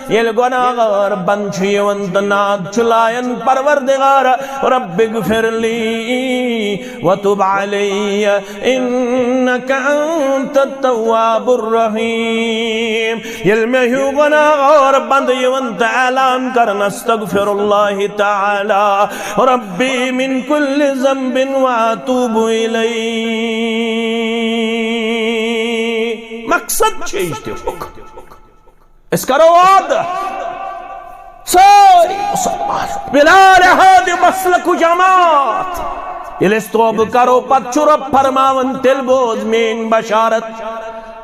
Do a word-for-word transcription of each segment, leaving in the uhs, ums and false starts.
ییٚلہِ گۄناہگار بنٛد چھُ یِوان تہٕ ناد چھُ لایان، پروردگار، رب اغفر لی وتب علی انک انت التواب الرحیم۔ ییٚلہِ مےٚ ہیوٗ گۄناہگار بنٛد یِوان تہٕ اعلان کران، استغفر اللہ تعالی ربی من کل ذنب واتوب الیہ۔ مقصد چھُ اجتماعُک۔ أسۍ کرو وعدٕ۔ سٲری مسلمان بلا لحاظ مسلک و جماعت۔ ییٚلہِ أسۍ توبہٕ کرو، پتہٕ چھُ رب فرماوان، تیٚلہِ بوز میٲنۍ بشارت۔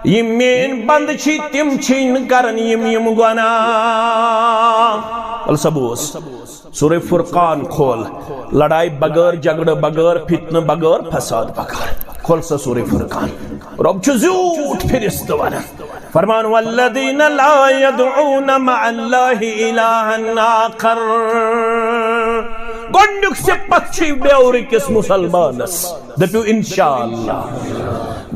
یِم میٲنۍ بندٕ چھی، تِم چھی نہٕ کران یِم یِم گۄناہ۔ وَلہٕ سا بوز۔ سورہ فرقان کھول۔ لڑائی بغٲر، جھگڑٕ بغٲر، فتنہٕ بغٲر، فساد بغٲر۔ کھول سا سورہ فرقان۔ رب چھُ زیوٗٹھ فِرِستہٕ ونان۔ فرمان، والذین لا یدعون مع اللہ الہا آخر۔ گۄڈنیُک صفت چھُ بیورِ کِس مسلمانس۔ دٔپِو انشاءاللہ۔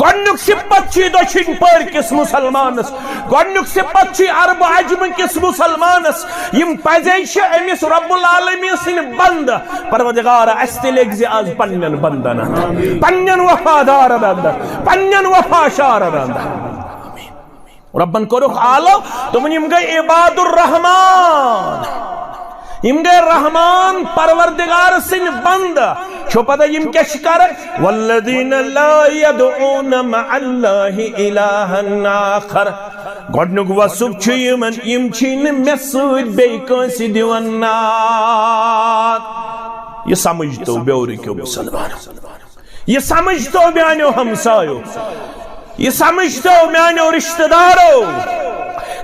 گۄڈنیُک صفت چھُ دٔچھِنۍ پٔرۍ کِس مسلمانس۔ گۄڈنیُک صفت چھُ عرب عجم کِس مسلمانس۔ یِم پزے چھِ أمِس رب العالمین سٕنٛدۍ بندٕ۔ پروردگار، اسہِ تہِ لیکھ زِ از پننٮ۪ن بندن اندر، پننٮ۪ن وفادارن اندر، پننٮ۪ن وفاشارن اندر۔ ربن کوٚرُکھ آلو، دوٚپُن، یِم گٔے عباد الرحمان، یِم گٔے رحمان پروردگار سٕنٛدۍ بندٕ۔ چھو پتہ یِم کیٛاہ چھِ کران؟ والذین لا یدعون مع اللہ الہا آخر۔ گۄڈنیُک وصف چھُ یِمن، یِم چھی نہٕ مےٚ سۭتۍ بیٚیہِ کٲنٛسہِ دِوان ناد۔ یہِ سمجھ تو بیورِ کیو مسلمانو۔ یہِ سمجھ تو میانیو ہمسایو، یہِ سمجھ تو میانیو رشتہ دارو،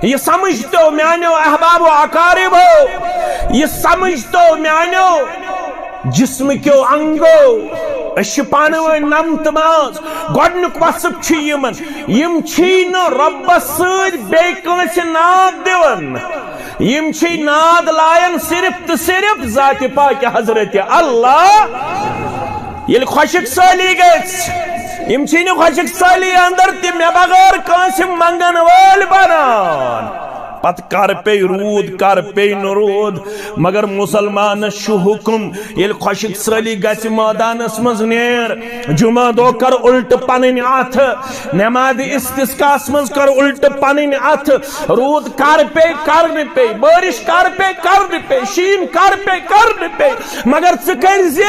یہِ سمجھ تو میانیو احباب و اقاربو، یہِ سمجھ تو میانیو جسم کیو انگو۔ أسۍ چھِ پانہٕ ؤنۍ نمتہٕ ماز۔ گۄڈنیُک وصف چھُ یِمن، یِم چھی نہٕ رۄبس سۭتۍ بیٚیہِ کٲنٛسہِ ناد دِوان۔ یِم چھِ ناد لایان صرف تہٕ صرف ذاتِ پاکِ حضرت اللہ۔ ییٚلہِ خۄشک سٲلی گژھِ، یِم چھِ نہٕ خۄشک سٲلی اندر تہِ مےٚ بغٲر کٲنٛسہِ منگن وٲلۍ بنان۔ پتہٕ کر پیٚیہِ روٗد، کر پیٚیہِ نہٕ روٗد، مگر مسلمانس چھُ حُکم، ییٚلہِ خۄشک سٲلی گژھِ، مٲدانس منٛز نیر، جمعہ دۄہ کر الٹہٕ پنٕنۍ اتھٕ، نمازِ استسقاہس منٛز کر الٹہٕ پنٕنۍ اتھٕ۔ روٗد کر پیٚیہِ، کر نہٕ پیٚیہِ، بٲرِش کر پیٚیہِ، کر نہٕ پیٚیہِ، شیٖن کر پیٚیہِ، کر نہٕ پیٚیہِ، مگر ژٕ کٔرۍ زِ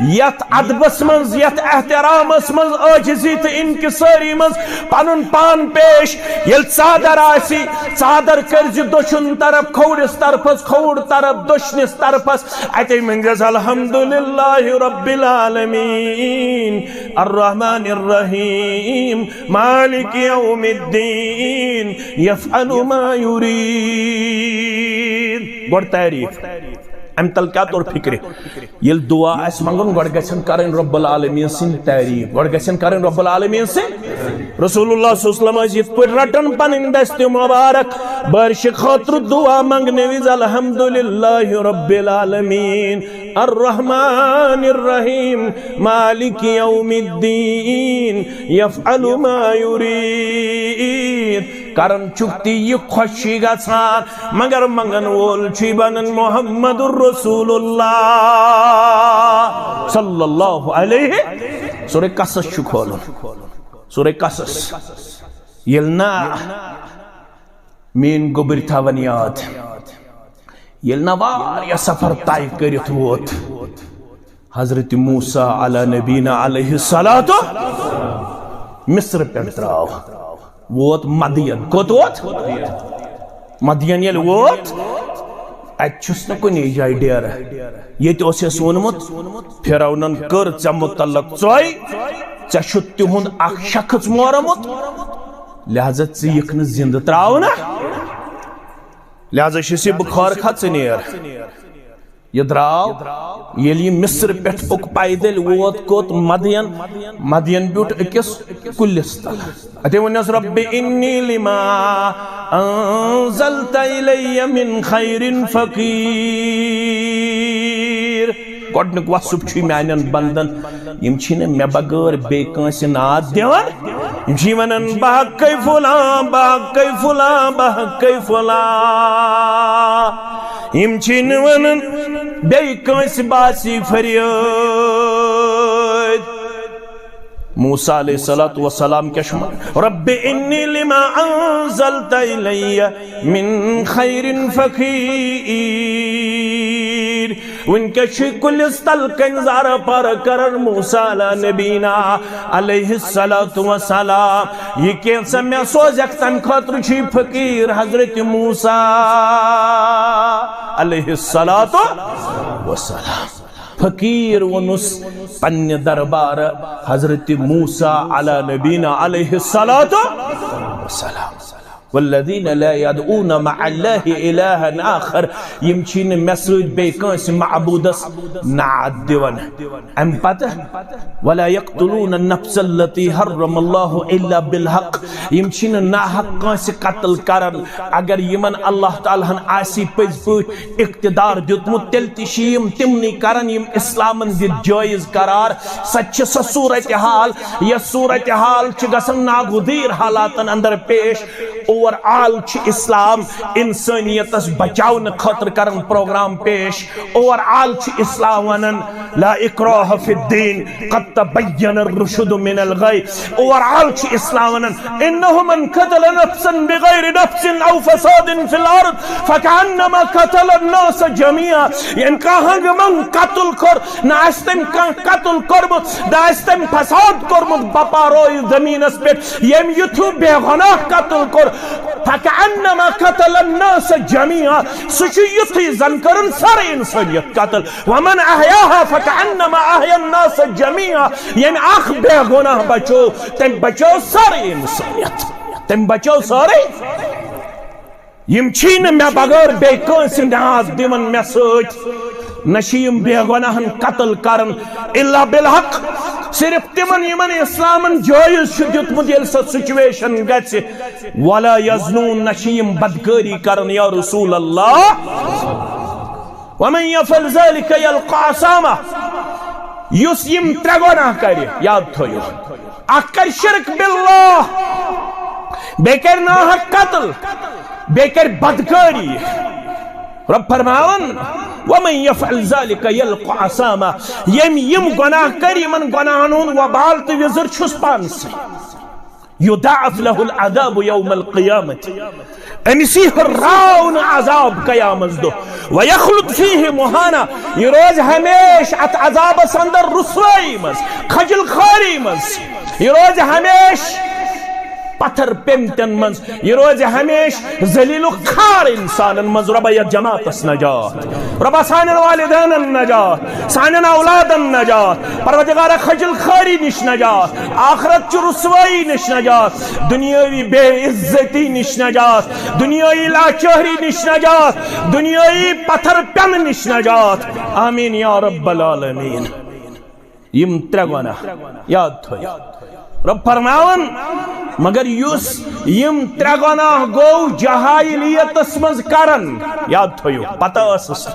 یتھ ادبس منٛز، یتھ احترامس منٛز، عٲجزی تہٕ انکسٲری منٛز پنُن پان پیش۔ ییٚلہِ ژادر آسہِ، ژادر کٔرۍ زِ دٔچھُن طرف کھوورِس طرفس، کھووُر طرف دٔچھنِس طرفس۔ اتے ؤنۍ زٮ۪س، الحمدللہ رب العالمین، الرحمن الرحیم، مالک یوم الدین، یفعل ما یرید۔ گۄڈٕ تعریف۔ امہِ تل کیٛاہ توٚر فکرِ؟ ییٚلہِ دعا آسہِ منٛگُن، گۄڈٕ گژھن کرٕنۍ رب العالمین سٕنٛدۍ تعریف، گۄڈٕ گژھن کرٕنۍ رب العالمین سٕنٛدۍ۔ رسول اللہ صلی اللہ علیہ وسلم ٲسۍ یِتھ پٲٹھۍ رٹان پنٕنۍ دستِ مبارک، بٲرشہِ خٲطرٕ دعا منٛگنہٕ وِزِ، الحمدللہ رب العالمین، الرحمن الرحیم، مالک یوم الدین، یفعل ما یرید۔ کران چھُکھ تی یہِ خۄش چھُے گژھان، مگر منگن وول چھُے بنان محمد رسول اللہ صلی اللہ علیہ۔ سورہ قصص چھُ کھولُن، سورہ قصص۔ ییٚلہِ نہ میٲنۍ گوٚبٕرۍ تھاوَن یاد، ییٚلہِ نہ واریاہ سفر طے کٔرِتھ ووت حضرت موسیٰ علی نبینا علیہ الصلوۃ مصر پٮ۪ٹھ درٛاو، ووت مدین۔ کوٚت ووت؟ مدین ییٚلہِ ووت، اتہِ چھُس نہٕ کُنے جایہِ ڈیرٕ۔ ییٚتہِ اوس یَس ووٚنمُت، فرعونن کٔر ژےٚ متعلق ژۄے، ژےٚ چھُتھ تِہُنٛد اکھ شخص مورمُت، لہذا ژٕ یِکھ نہٕ زِندٕ ترٛاونہٕ۔ لہذا چھُس یہِ بُخار کھا ژٕ نیر۔ یہِ درٛاو، ییٚلہِ یہِ مصر پٮ۪ٹھ پوٚک پیدل ووت کوٚت؟ مدین۔ مدین بیوٗٹھ أکِس کُلِس تل۔ اتے ووٚننس، رب انی لما انزلت الی من خیر فقیر۔ گۄڈٕنیُک وصف چھُ میانٮ۪ن بندن، یِم چھِنہٕ مےٚ بغٲر بیٚیہِ کٲنٛسہِ ناد دِوان۔ یِم چھِ وَنان، "بہٕ حقے فلاں، بہٕ حقے فلاں، بہٕ حقے فلاں۔" یِم چھِنہٕ وَنان بیٚیہِ کٲنٛسہِ باسی فریٲد۔ موسیٰ علیہ الصلوۃ والسلام کیٛاہ چھُ وَنان؟ "رب انی لما انزلت الی من خیر فقیر۔" وٕنکیٚس چھُ کُلِس تل کنہِ زارٕ پارٕ کران موسیٰ علی نبینا علیہ الصلوۃ والسلام۔ یہِ کینٛژھا مےٚ سوزکھ، تَمہِ خٲطرٕ چھُ یہِ فقیٖر حضرت موسیٰ علیہ الصلوۃ والسلام۔ فقیٖر ووٚنُس پننہِ دربارٕ حضرت موسیٰ علی نبینا علیہ الصلوۃ والسلام۔ والذین لا یدعون مع اللہ الہا آخر، یِم چھِ نہٕ مےٚ سۭتۍ بیٚیہِ کٲنٛسہِ معبوٗدس ناد دِوان۔ اَمہِ پتہٕ، ولا یقتلون النفس التی حرم اللہ الا بالحق، یِم چھِ نہٕ ناحق کٲنٛسہِ قتل کران۔ اگر یِمن اللہ تعالیٰ ہن آسی پٔزۍ پٲٹھۍ اقتدار دیُتمُت، تیٚلہِ تہِ چھِ یِم تِمنٕے کران یِم اسلامن دِتھ جٲیز قرار۔ سۄ تہِ چھِ سۄ صورتحال، یۄس صورتحال چھِ گژھان ناگزیر حالاتن اندر پیش۔ اوور آل چھُ اسلام انسانیتس بچاونہٕ خٲطرٕ کران پروگرام پیش۔ اوور آل چھُ اسلام ونان، لا اکراہ فی الدین، قد تبین الرشد من الغی۔ اوور آل چھُ اسلام ونان، انہ من قتل نفسا بغیر نفس او فساد فی الارض فکأنما قتل الناس جمیعا۔ ییٚمۍ کانٛہہ ہنگہٕ منٛگہٕ قتل کوٚر، نہ آسہِ تٔمۍ کانٛہہ قتل کوٚرمُت، نہ آسہِ تٔمۍ فساد کوٚرمُت، بپارویہِ زٔمیٖنس پٮ۪ٹھ۔ ییٚمۍ یُتھ ہیوٗ بے گۄناہ قتل کوٚر، فکأنما قتل الناس جمیعا، سُہ چھُ یُتھُے زن کٔرٕن سٲرٕے انسٲنیت قتل۔ ومن احیاها فکأنما احیا الناس جمیعا، ییٚمۍ اکھ بے گۄناہ بچو، تٔمۍ بچٲو سٲرٕے انسٲنیت، تٔمۍ بچٲو سٲرٕے۔ یِم چھی نہٕ مےٚ بغٲر بیٚیہِ کٲنٛسہِ ناد دِوان مےٚ سۭتۍ، نہ چھِ یِم بے گۄناہن قتل کران الا بالحق، صرف تِمن یِمن اسلامن جٲیز چھُ دیُتمُت، ییٚلہِ سۄ سچویشن گژھِ۔ ولا یزنون، نہ چھِ یِم بدکٲری کران یا رسول اللہ۔ ومن یفعل ذلک یلق اثاما، یُس یِم ترٛےٚ گۄناہ کرِ، یاد تھٲیِو، اکھ کرِ شرک باللہ، بیٚیہِ کرِ ناحق قتل، بیٚیہِ کرِ بدکٲری۔ رب فرماوان، ومن یفعل ذلک یلق اثاما، ییٚمۍ یِم گۄناہ کرِ، یِمن گۄناہن ہُنٛد وبال تہٕ وِزر چھُس پانسٕے۔ یضاعف لہ العذاب یوم القیامت، أمِس یی ہُراونہٕ عذاب قیامت دۄہ۔ ویخلد فیہ مہانا، یہِ روزِ ہمیشہِ اتھ عذابس اندر رسوٲیی منٛز، خجل خوٲری منٛز، یہِ روزِ ہمیشہِ پتھر پیمتن منٛز، یہِ روزِ ہمیشہِ ذلیل و خوار انسانن منٛز۔ رۄبا یتھ جماعتس نجات، رۄبا سانٮ۪ن والدینن نجات، سانٮ۪ن اولادن نجات، پروردگارا خجل خوٲری نِش نجات، آخرت چہِ رسوٲیی نِش نجات، دنیاوی بے عزتی نِش نجات، دنیاوی لاچٲری نِش نجات، دنیاوی پتھر پٮ۪نہٕ نِش نجات۔ آمین یا رب العالمین۔ یِم ترٛےٚ گۄناہ یاد تھٲیِو۔ رب فرماوان، مگر یُس یِم ترٛےٚ گۄناہ گوٚو جہایلیتس منٛز کران، یاد تھٲیِو، پتہ ٲسٕس،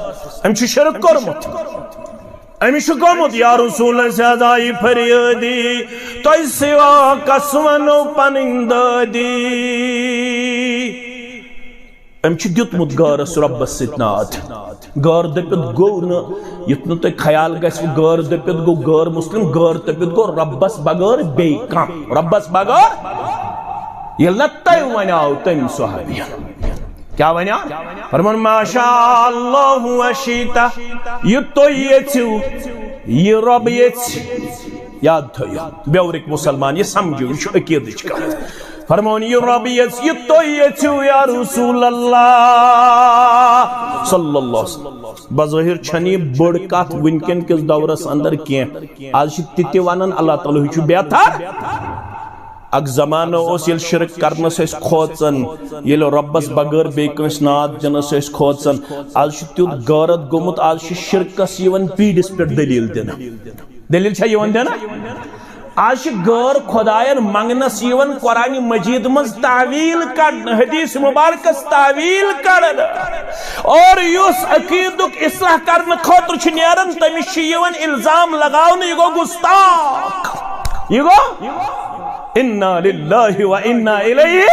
أمۍ چھُ شرک کوٚرمُت۔ أمِس چھُ گوٚمُت، یا رسول، اَسہِ حظ آیہِ فریٲدی، تۄہہِ سوا کس ونو پنٕنۍ دٲدی؟ أمۍ چھُ دیُتمُت غٲرس رۄبس سۭتۍ ناد۔ غٲر دٔپِتھ گوٚو نہٕ، یُتھ نہٕ تۄہہِ خیال گژھِ، غٲر دٔپِتھ گوٚو غٲر مسلم، غٲر دٔپِتھ گوٚو رۄبس بغٲر بیٚیہِ کانٛہہ، رۄبس بغٲر۔ ییٚلہِ نہ تۄہہِ ونیاو تٔمۍ صحابین۔ کیٛاہ ونیاو؟ فرمون، ما شاء اللہ و شیتا، یہِ تُہۍ یژھِو، یہِ رۄب یژھِ۔ یاد تھٲیِو، بیورٕکۍ مسلمان، یہِ سمجھِو، یہِ چھُ عقیدٕچ کتھ۔ فرمون، یہِ رۄب یژھِ، یہِ تُہۍ یژھِو یا رسول اللہ صلی اللہ علیہ وسلم۔ بظٲہر چھنہٕ یہِ بٔڑ کتھ وٕنکٮ۪ن کِس دورس اندر کینٛہہ۔ از چھِ تہِ تہِ ونان، اللہ تعالیٰ ہٕے چھُ بہتر۔ اکھ زمانہٕ اوس، ییٚلہِ شرک کرنس ٲسۍ کھوژان، ییٚلہِ رۄبس بغٲر بیٚیہِ کٲنٛسہِ ناد دِنس ٲسۍ کھوژان۔ از چھُ تیُتھ غٲرت گوٚمُت، از چھُ شرکس یِوان پیٖڈِس پٮ۪ٹھ دٔلیٖل دِنہٕ۔ دٔلیٖل چھا یِوان دِنہٕ؟ آز چھِ غٲر خۄدایَن منٛگنَس یِوان قرآن مجید منٛز تاویٖل کڑنہٕ، حدیث مبارکس تاویٖل کڑنہٕ۔ اور یُس عقیٖدُک اصلاح کرنہٕ خٲطرٕ چھُ نیران، تٔمِس چھُ یِوان الزام لگاونہٕ، یہِ گوٚو گستاخ۔ یہِ گوٚو انا للہ و انا الیہ۔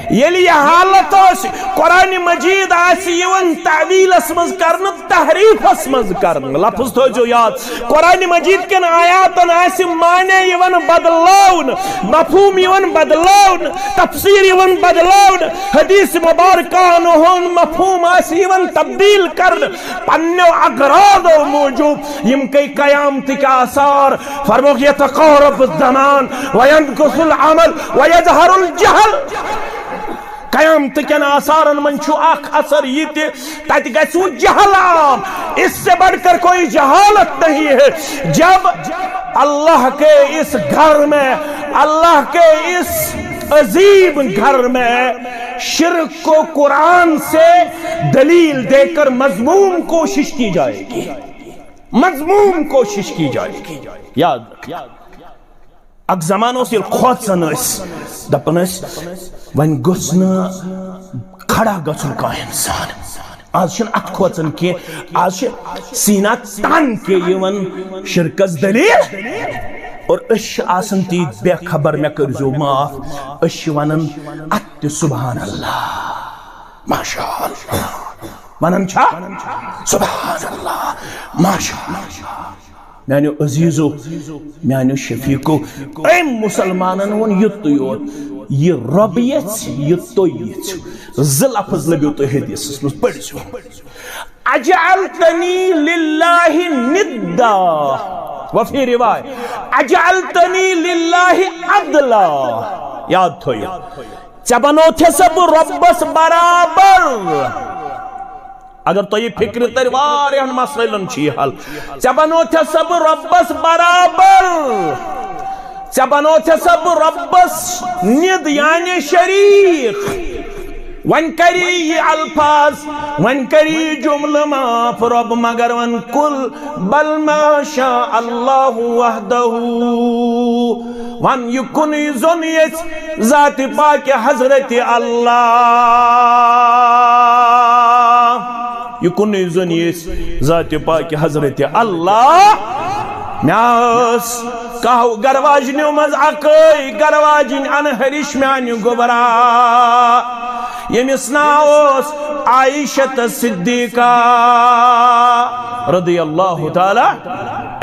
ییٚلہِ یہِ حالت آسہِ، قرآن مجید آسہِ یِوان تاویٖلس منٛز کرنہٕ، تحریفس منٛز کرنہٕ، لفظ تھٲیزیو یاد، قرآن مجید کٮ۪ن آیاتن آسہِ معنی یِوان بدلاونہٕ، مفہوم یِوان بدلاونہٕ، تفسیر یِوان بدلاونہٕ، حدیث مبارکانہٕ ہُنٛد مفہوم آسہِ یِوان تبدیل کرنہٕ، پننیو اغراضو موٗجوٗب۔ یِم گٔے قیامتٕکۍ آثار۔ فرموکھ، یتقارب الزمان وینقص العمل ویظہر الجہل۔ قیامت کٮ۪ن آثارن منٛز چھُ اکھ اثر یہِ تہِ، تتہِ گژھِ وۄنۍ جہل عام۔ اس سے بڑھ کر کوئی جہالت نہیں ہے۔ جب اللہ کے اس گھر میں، اللہ کے اس عظیم گھر میں شرک کو قرآن سے دلیل دے کر مذموم کوشش کی جائے گی، مذموم کوشش کی جائے گی۔ یاد رکھ۔ اکھ زمانہٕ اوس، ییٚلہِ کھوژان ٲسۍ، دپان ٲسۍ، وۄنۍ گوٚژھ نہٕ کھڑا گژھُن کانٛہہ انسان۔ آز چھُنہٕ اتھ کھوژان کینٛہہ، آز چھِ سیٖنا تان کے یِوان شرکس دلیل۔ اور أسۍ چھِ آسان تیٖتۍ بے خبر، مےٚ کٔرۍزیو معاف، أسۍ چھِ ونان اتھ تہِ سبحان اللہ، ماشاء اللہ، ونان چھا سبحان اللہ، ماشاء اللہ۔ میانیو عزیزو، میانیو شفیقو، أمۍ مسلمانن ووٚن یُتُے یوت، یہِ رۄب یژھِ، یہِ تُہۍ یژھِو۔ زٕ لفظ لٔبِو تُہۍ حدیثس منٛز، پٔرۍزیو۔ اجعلتنی للہ ندا، وفی روایت، اجعلتنی للہ عدلا۔ یاد تھٲیِو، ژےٚ بنوتھے سا بہٕ رۄبس برابر۔ اگر تۄہہِ یہِ فکرِ ترِ، واریاہن مسائلن چھُ یہِ حل۔ ژےٚ بنوتھے سا بہٕ رۄبس برابر، ژےٚ بنوتھے سا بہٕ رۄبس ند، یعنی شریک۔ وۄنۍ کری یہِ الفاظ، وۄنۍ کری یہِ جملہٕ معاف رۄب، مگر وۄنۍ کل بل ما شاء اللہ وحدہ۔ ون، یہِ کُنُے زوٚن یژھِ ذات پاک حضرت اللہ۔ یہِ کُنُے زوٚن یژھِ ذات پاک حضرت اللہ۔ مےٚ ٲس کاہ گرواجنیو منٛز اکٲے گرواجِنۍ انہرِش میانہِ گوبرا، ییٚمِس ناو اوس عائشہ صدیقہ رضی اللہ تعالی۔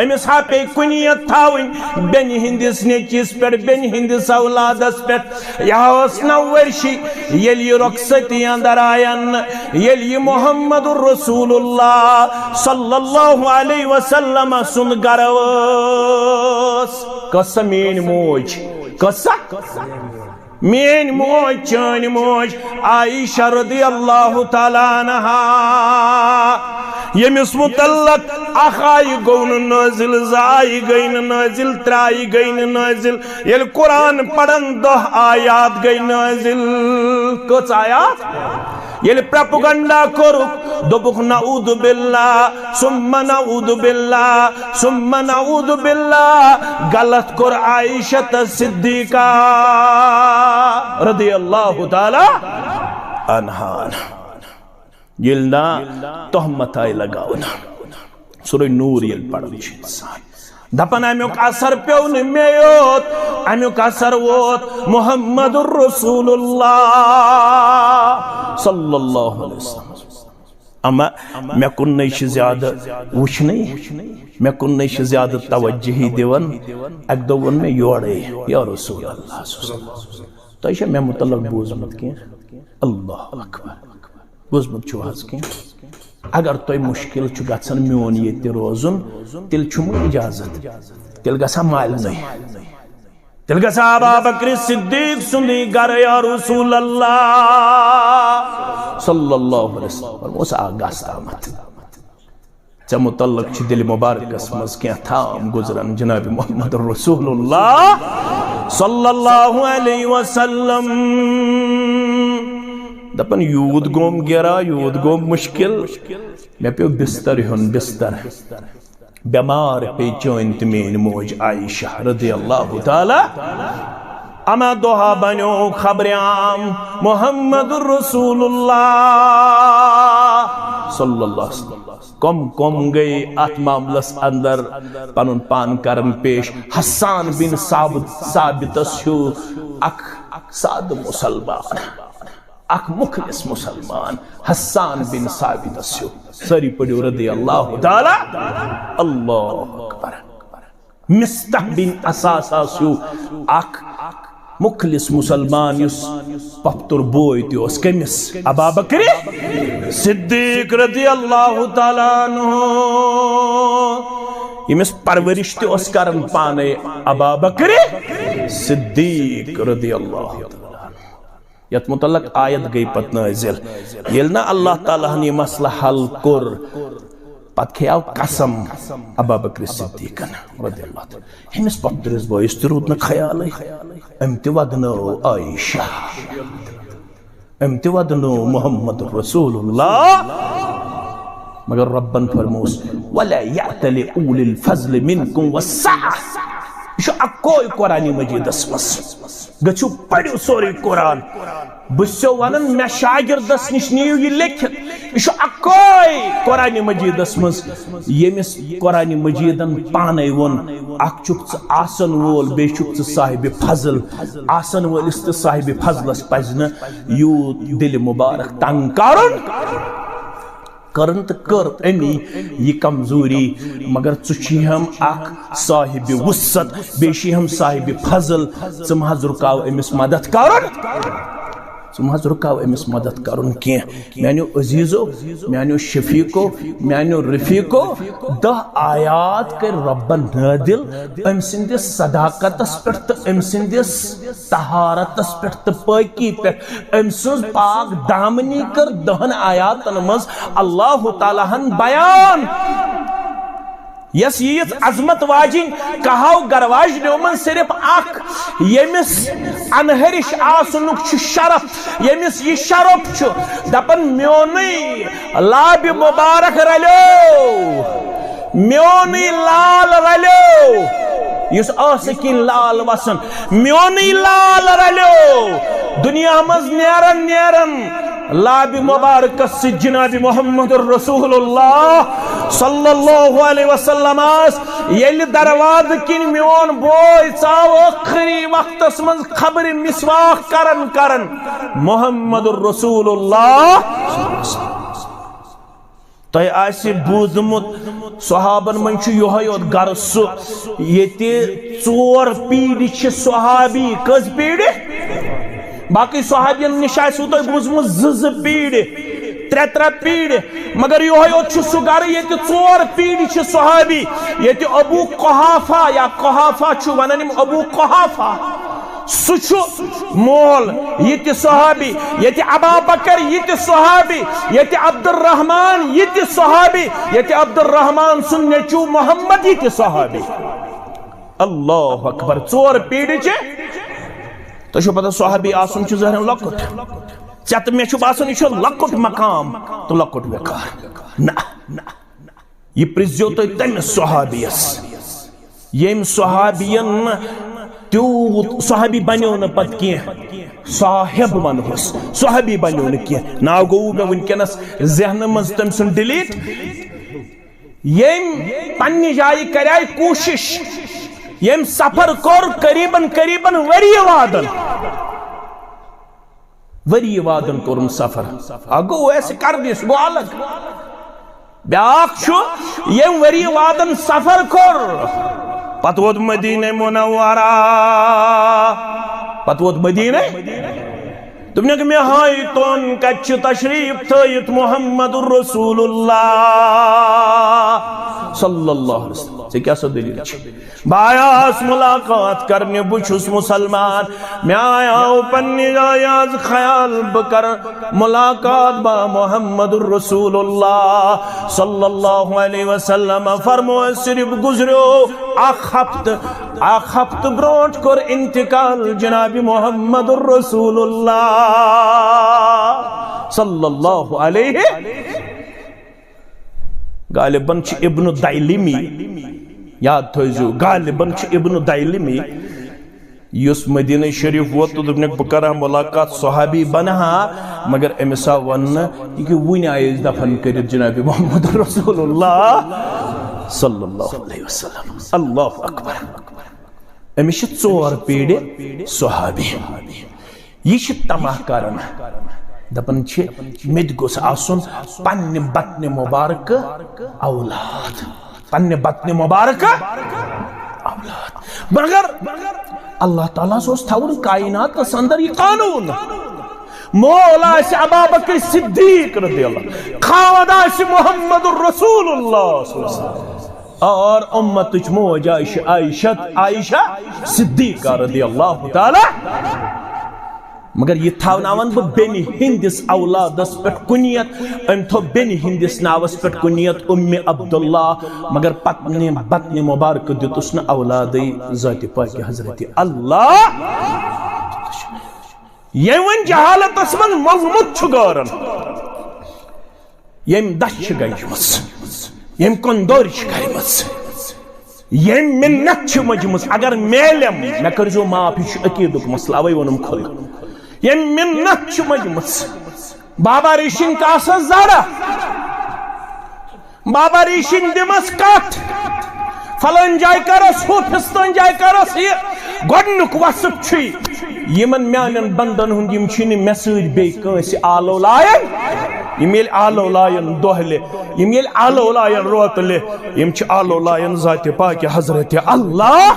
أمِس ہا پیٚیہِ کُنیت تھاوٕنۍ بیٚنہِ ہٕنٛدِس نیٚچِس پٮ۪ٹھ، بیٚنہِ ہٕنٛدِس اولادس پٮ۪ٹھ۔ یہِ ہا ٲس نَو ؤرشی، ییٚلہِ یہِ رۄخصتی اندر آین، ییٚلہِ یہِ محمد رسول اللہ صلی اللہ علیہ وسلم سُنٛد گرٕ ٲس۔ کۄس سا میٲنۍ موج؟ کۄس سا؟ میٲنۍ موج، چٲنۍ موج عائشہ رضی اللہ تعالیٰ عنہا، ییٚمِس متعلق اکھ آیہِ گوٚو نہٕ نٲزِل، زٕ آیہِ گٔے نہٕ نٲزِل، ترٛےٚ آیہِ گٔے نہٕ نٲزِل۔ ییٚلہِ قرآن پرن دہ آیات گٔے نٲزِل۔ کٔژ آیات؟ ییٚلہِ پروپیگنڈا کوٚرُکھ، دوٚپُکھ، "نعوذ باللہ، ثم نعوذ باللہ، ثم نعوذ باللہ"، غلط کوٚر عائشہ صدیقہ رضی اللہ تعالیٰ عنہا۔ ییٚلہِ نا تہمت آیہِ لگاونہٕ، سورہ نور ییٚلہِ پران چھُ انسان، دپان، امیُک اثر پیوٚو نہٕ مےٚ یوت، امیُک اثر ووت محمد رسول اللہ صلی اللہ علیہ وسلم۔ اما مےٚ کُنُے چھِ زیادٕ وٕچھنٕے، مےٚ کُنُے چھِ زیادٕ توجہی دِوان۔ اکہِ دۄہ ووٚن مےٚ یورے، یا رسول اللہ صلی اللہ علیہ وسلم، تۄہہِ چھا مےٚ متعلق بوٗزمُت کینٛہہ؟ اللہ اکبر۔ بوٗزمُت چھُو حظ کینٛہہ؟ اگر تۄہہِ مُشکِل چھُ گژھان میون ییٚتہِ روزُن، تیٚلہِ چھُم اجازت، تیٚلہِ گژھٕ ہا مالنٕے، تیٚلہِ گژھٕ ہا ابا بکر صدیق سُنٛدٕے گرٕ، یا رسول اللہ صلی اللہ علیہ وسلم۔ فرموس، آ، گژھ تامتھ۔ ژےٚ متعلق چھِ دِلہِ مبارکس منٛز کینٛہہ تھام گُزران جناب محمد رسول اللہ صلی اللہ علیہ وسلم۔ دپان، یوٗت گوم گیرا، یوٗت گوم مُشکِل، مےٚ پیوٚو بستر ہیوٚن، بستر۔ بیمار پے چٲنۍ تہٕ میٲنۍ موج عائشہ رضی اللہ تعالی۔ اما دۄہا بنیو خبرِ عام محمد رسول اللہ صلی اللہ علیہ وسلم۔ کم کم گٔے اتھ معاملس اندر پنُن پان کرن پیش؟ حسان بن ثابت، ثابتس ہیو اکھ سادٕ مسلمان، اکھ مخلص مسلمان، حسان بن ثابتس ہیو۔ سٲری پٔرِو رضی اللہ تعالی۔ اللہ اکبر۔ مصطح بن اثاثہ ہیو اکھ مخلص مسلمان، یُس پۄپھتُر بوے تہِ اوس۔ کٔمِس؟ ابا بکر صدیق رضی اللہ تعالی عنہ، ییٚمِس پرورش تہِ اوس کران پانے ابا بکر صدیق رضی اللہ تعالی عنہ۔ یتھ متعلق آیت گٔے پتہٕ نٲزِل۔ ییٚلہِ نہٕ اللہ تعالیٰ ہن یہِ مسلہٕ حل کوٚر، پتہٕ کھیاو قسم ابا بکر صدیقن رضی اللہ تعالیٰ۔ أمِس پۄپھتٕرِس بٲیِس تہِ روٗد نہٕ خیالٕے، أمۍ تہِ ودنٲو عائشہ، أمۍ تہِ ودنٲو محمد رسول اللہ۔ مگر رۄبن فرمووُس، "ولا یأتل أولو الفضل منکم والسعة۔" یہِ چھُ اکوے قرآن مجیدس منٛز۔ گٔژھِو پٔرِو سورُے قرآن۔ بہٕ چھُسو ونان، مےٚ شاگردس نِش نِیِو یہِ لیکھِتھ۔ یہِ چھُ اکوے قرآن مجیدس منٛز، ییٚمِس قرآن مجیدن پانے ووٚن، اکھ چھُکھ ژٕ آسن وول، بیٚیہِ چھُکھ ژٕ صاحبِ فضل۔ آسن وٲلِس تہٕ صاحبِ فضلس پزِ نہٕ یوٗت دِلہِ مبارک تنگ کرُن۔ کٔرٕن تہٕ کٔر أمی یہِ کمزوری، مگر ژٕ چھُے ہم اکھ صاحبِ وسعت، بیٚیہِ چھُے ہم صاحبِ فضل، ژٕ مہ حظ رُکاو أمِس مدد کرُن، ژٕ مہ حظ رُکاو أمِس مدد کرُن کینٛہہ۔ میانیو عزیزو، میانیو شفیقو، میانیو رفیقو، دہ آیات کٔرۍ رۄبن نٲدِل أمۍ سٕنٛدِس صداقتس پٮ۪ٹھ تہٕ أمۍ سٕنٛدِس طہارتس پٮ۪ٹھ تہٕ پٲکی پٮ۪ٹھ۔ أمۍ سٕنٛز پاک دامنی کٔر دہن آیاتن منٛز اللہ تعالیٰ ہن بیان۔ یس ییٖژ عظمت واجِنۍ کہاو گرواجنیو منٛز صرف اکھ، ییٚمِس انہرِش آسنُک چھُ شرف، ییٚمِس یہِ شرف چھُ، دپان، "میونُے لابِ مبارک رلیو، میونُے لال رلیو، یُس ٲسہٕ کِنۍ لال وسان، میونُے لال رلیو۔" دُنیا منٛز نیران نیران لابِ مبارکس سۭتۍ جناب محمد رسول اللہ صلی اللہ علیہ وسلم آس، ییٚلہِ دروازٕ کِنۍ میون بوے ژاو ٲخری وقتس منٛز خبرِ مسواک کران کران، محمد رسول اللہ۔ تۄہہِ آسہِ بوٗزمُت، صحابن منٛز چھُ یِہوٚے یوت گرٕ سُہ، ییٚتہِ ژور پیٖرِ چھِ صحابی۔ کٔژ پیٖرِ؟ باقٕے صحابین نِش آسِوٕ تۄہہِ بوٗزمُت زٕ زٕ پیٖرِ، ترٛےٚ ترٛےٚ پیٖرِ، مگر یِہوٚے یوت چھُ سُہ گرٕ ییٚتہِ ژور پیٖرِ چھِ صحابی، ییٚتہِ ابو قحافہ یا قحافہ چھُ ونان یِم، ابو قحافہ۔ سُہ چھُ مول، یہِ تہِ صحابی، ییٚتہِ ابا بکر، یہِ تہِ صحابی، ییٚتہِ عبدالرحمان، یہِ تہِ صحابی، ییٚتہِ عبدالرحمان سُنٛد نیٚچوٗ محمد، یہِ تہِ صحابی۔ اللہ اکبر، ژور پیٖرِ چھِ۔ تۄہہِ چھو پتہ، صحابی آسُن چھُ ظٲہرن لۄکُٹ۔ ژےٚ تہٕ مےٚ چھُ باسان، یہِ چھُ لۄکُٹ مقام تہٕ لۄکُٹ وقار۔ نہ، نہ۔ یہِ پرٛژھزیو تُہۍ تٔمِس صحابیَس، ییٚمۍ صحابیَن نہٕ تیوٗت، صحابی بنیو نہٕ پتہٕ کینٛہہ، صاحب ونہوس، صحابی بنیو نہٕ کینٛہہ۔ ناو گوٚو مےٚ وٕنکیٚنَس ذہنہٕ منٛز تٔمۍ سُنٛد ڈِلیٖٹ۔ ییٚمۍ پننہِ جایہِ کریایہِ کوٗشِش، ییٚمۍ سفر کوٚر قریباً، قریباً ؤری وادن۔ ؤری وادن کوٚرُن سفر۔ اکھ گوٚو ویسے کرنہِ، سُہ گوٚو الگ۔ بیاکھ چھُ، ییٚمۍ ؤری وادن سفر کوٚر، پتہٕ ووت مدینہ منورہ، پتہٕ ووت مدینہ۔ دوٚپنکھ، "مےٚ ہٲیتون کتہِ چھُ تشریف تھٲیِتھ محمد رسول اللہ صلی اللہ علیہ وسلم؟ ژےٚ کیٛاہ سا دٔلیٖل چھِ؟" بہٕ آیاس ملاقات کرنہِ، بہٕ چھُس مسلمان۔ مےٚ آیاو پننہِ جایہِ از خیال، بہٕ کرٕ ملاقات با محمد رسول اللہ صلی اللہ علیہ وسلم۔ فرمو، صرف گزریو اکھ ہفتہٕ، اکھ ہفتہٕ برونٹھ کوٚر انتقال جناب محمد رسول اللہ صلی اللہ علیہ۔ غالباً چھُ ابن دیلمی، یاد تھٲیزیو، غالباً چھُ ابن دیلمی، یُس مدینہ شریف ووت تہٕ دوٚپنکھ، "بہٕ کرٕ ہا ملاقات، صحابی بنہٕ ہا، مگر أمِس آو وننہٕ، یہِ کہِ وُنہِ آیہِ أسۍ دفن کٔرِتھ جناب محمد رسول اللہ صلی اللہ علیہ وسلم۔" اللہ اکبر۔ أمِس چھِ ژور پیٖرِ صحابی۔ یہِ چھِ طمع کران، دپان چھِ، "مےٚ تہِ گوٚژھ آسُن پننہِ بطنِ مبارک اولاد، پننہِ بطنِ مبارک اولاد۔" مگر اللہ تعالیٰ ہس اوس تھاوُن کائناتس اندر یہِ قانون۔ مول آسہِ ابابکر صدیق رضی اللہ، خاوند آسہِ محمد رسول اللہ صلی اللہ علیہ وسلم۔ اور امتٕچ موج آسہِ عائشہ، عائشہ صدیقہ رضی اللہ تعالیٰ۔ مگر یہِ تھاوناون بہٕ بیٚنہِ ہٕنٛدِس اولادس پٮ۪ٹھ کُنیت، أمۍ تھوٚو بیٚنہِ ہٕنٛدِس ناوس پٮ۪ٹھ کُنیت اُمِ عبداللہ، مگر پتنہِ بطنِ مبارکہٕ دیُتُس نہٕ اولادٕے ذاتِ پاکہِ حضرت اللہ۔ ییٚمۍ وۄنۍ جہالتس منٛز موٚزمُت چھُ گارن، ییٚمۍ دَچھ چھِ گنجمٕژ، ییٚمۍ کۄندورِ چھِ کَرِمٕژ، ییٚمۍ مِنت چھِ مٔجمٕژ، اگر میلم، مےٚ کٔرۍزیو معاف، یہِ چھُ عقیٖدُک مسلہٕ، اَوَے ووٚنُم کھُلہٕ۔ ییٚمۍ مِنت چھِ مٔجمٕژ، بابا ریٖشِن کاسس زَرٕ، بابا ریٖشِن دِمس کَتھ، فلٲنۍ جایہِ کَرس ہُہ، فِستٲنۍ جایہِ کَرس یہِ۔ گۄڈٕنیُک وصف چھُے یِمن میانٮ۪ن بندن ہُنٛد، یِم چھِنہٕ مےٚ سۭتۍ بیٚیہِ کٲنٛسہِ آلو لایان۔ یِم ییٚلہِ آلو لایان دۄہلہِ، یِم ییٚلہِ آلو لایان روتلہِ، یِم چھِ آلو لایان ذاتِ پاکہِ حضرت اللہ۔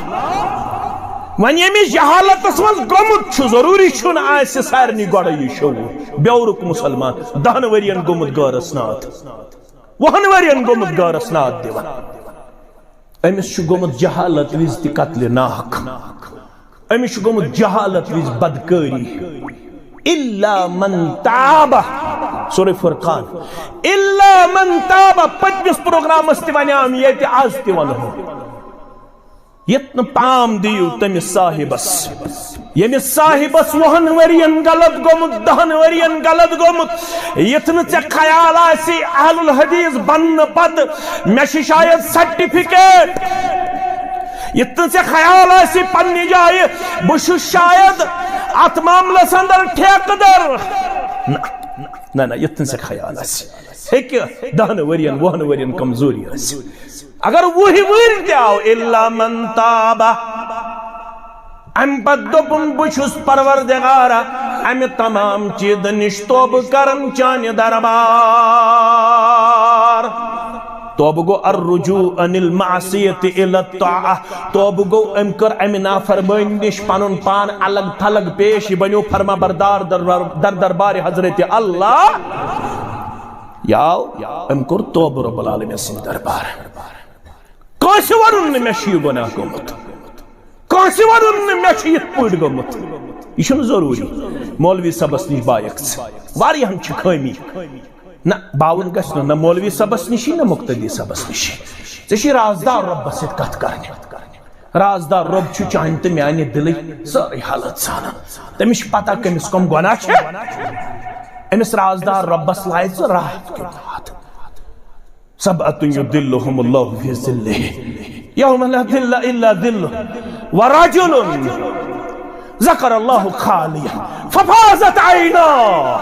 وۄنۍ ییٚمِس جہالتس منٛز گوٚمُت چھُ، ضروٗری چھُنہٕ آسہِ سارنٕے گۄڈَے یہِ شعوٗر۔ بیورُک مُسلمان، دَہَن ؤرین گوٚمُت غٲرس ناد، وُہَن ؤرین گوٚمُت غٲرس ناد دِوان۔ أمِس چھُ گوٚمُت جہالت وِزِ تہِ قتلِ ناحق۔ أمِس چھُ گوٚمُت جہالت وِزِ بدکٲری۔ الا من تاب۔ سورہ فرقان۔ الا من تاب۔ پٔتمِس پروگرامس تہِ ونیام ییٚتہِ، از تہِ ونہو۔ ییٚتہِ نہٕ پام دِیِو تٔمِس صاحبس۔ ییٚمِس صاحبس وُہن ؤرین غلط گوٚمُت، دہن ؤرین غلط گوٚمُت، یُتھ نہٕ ژےٚ خیال آسہِ اہل الحدیث بننہٕ پتہٕ مےٚ چھِ شاید سرٹیفکیٹ، یُتھ نہٕ ژےٚ خیال آسہِ پننہِ جایہِ بہٕ چھُس شاید اتھ معاملس اندر ٹھیکہٕ در۔ نہ، نہ، نہ، یُتھ نہٕ ژےٚ خیال آسہِ۔ ہیٚکہِ دہن ؤرین، وُہن ؤرین کمزوری ٲسِتھ۔ اگر وُہہِ وُہرۍ تہِ آو، الا من تاب، امہِ پتہٕ دوٚپُن، بہٕ چھُس پروردگارا، امہِ تمام چیٖزن نِش توبہٕ کران چانہِ دربار۔ توبہٕ گوٚو الرجوع عن المعصیت الی الطاعہ۔ توبہٕ گوٚو، أمۍ کٔر امہِ نافرمٲنی نِش پنُن پان الگ تھلگ پیش، یہِ بنیو فرما بردار در، در دربار حضرت اللہ۔ یہِ آو، أمۍ کوٚر توبہٕ رب العالمین سٕنٛدِ دربار۔ کٲنٛسہِ ووٚنُن نہٕ مےٚ چھُ یہِ گۄناہ گوٚمُت، کٲنٛسہِ ووٚنُن نہٕ مےٚ چھُ یِتھ پٲٹھۍ گوٚمُت۔ یہِ چھُنہٕ ضروٗری۔ مولوی صٲبس نِش بایکھ ژٕ، واریاہن چھِ خٲمی۔ نہ، باوُن گژھِ نہٕ، نہ مولوی صٲبس نِشی، نہ مقتدی صٲبس نِشی۔ ژےٚ چھُے رازدار رۄبس سۭتۍ کتھ کرنہِ۔ رازدار رۄب چھُ چانہِ تہٕ میانہِ دِلٕچ سٲرٕے حالت زانان۔ تٔمِس چھِ پتہ کٔمِس کۄم گۄناہ چھِ۔ أمِس رازدار رۄبس لایہِ ژٕ راتھ کیُتھ ہاتھ۔ سبعة يظلهم الله في ظله يوم لا ظل إلا ظله ورجل ذكر الله خاليا ففاضت عيناه۔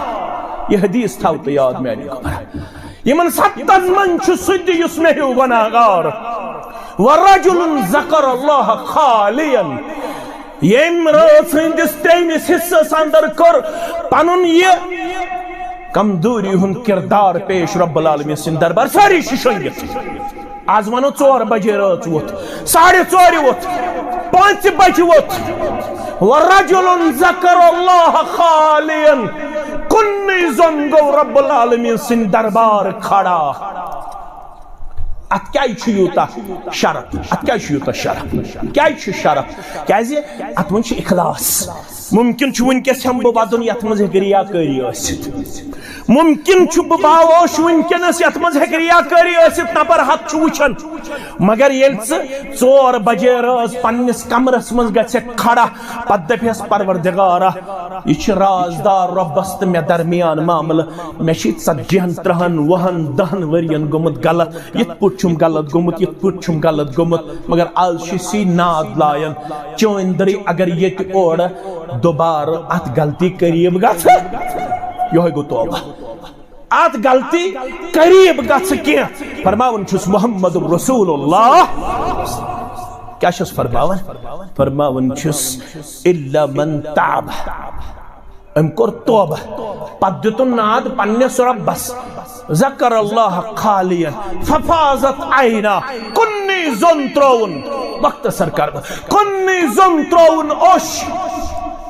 یہِ حدیث تھاو تہٕ یاد میانہِ گوبرا۔ یِمن ستن منٛز چھُ سُہ تہِ یُس مےٚ ہیوٗ گۄناہ گار۔ ورجل ذكر الله خاليا۔ ییٚمۍ رٲژ ہٕنٛدِس ترٛیٚیمِس حصس اندر کوٚر پنُن یہِ کمزوری ہُنٛد کردار پیش رب العالمین سٕنٛدِ دربار۔ سٲری چھِ شۄنٛگِتھ۔ از ونو ژور بجے رٲژ ووٚتھ، ساڑِ ژورِ ووٚتھ، پانٛژِ بجہِ ووٚتھ۔ ورجل ذكر الله خاليا۔ کُنُے زوٚن گوٚو رب العالمین سٕنٛدِ دربار کھڑا۔ اتھ کیازِ چھُ یوٗتاہ شرف؟ اتھ کیازِ چھُ یوٗتاہ شرف؟ کیازِ چھُ شرف؟ کیازِ اتھ منٛز چھُ اخلاص۔ ممکن چھُ وٕنکیٚس ہٮ۪مہٕ بہٕ ودُن، یتھ منٛز ہیٚکہِ ریاکٲری ٲسِتھ۔ ممکن چھُ بہٕ باووش وٕنکیٚنس، یتھ منٛز ہیٚکہِ ریاکٲری ٲسِتھ، نفر ہتھ چھُ وٕچھان۔ مگر ییٚلہِ ژٕ ژور بجے رٲژ پننِس کمرس منٛز گژھکھ کھڑا، پتہٕ دپیس، پروردگارا، یہِ چھِ رازدار رۄبس تہٕ مےٚ درمیان معاملہٕ۔ مےٚ چھِ ژتجی ہن، ترٕہن، وُہن، دہن ؤرین گوٚمُت غلط، یِتھ پٲٹھۍ چھُم غلط گوٚمُت، یِتھ پٲٹھۍ چھُم غلط گوٚمُت، مگر از چھِ سی ناد لایان۔ چٲنۍ دٔرٕے اگر ییٚتہِ اورٕ دوبارٕ اتھ غلطی قریب گژھٕ، یِہوٚے گوٚو توبہ۔ اتھ غلطی قریب گژھٕ کینٛہہ۔ فرماوان چھُس محمد رسول اللہ۔ کیٛاہ چھُس فرماوان؟ فرماوان چھُس، الا من تاب۔ أمۍ کوٚر توبہ، پتہٕ دیُتُن ناد پننِس رۄبس، ذکر اللہ خالیا ففاضت عینا۔ کُنی زوٚن ترٛووُن، مختصر کرٕ بہٕ، کُنی زوٚن ترٛووُن اوٚش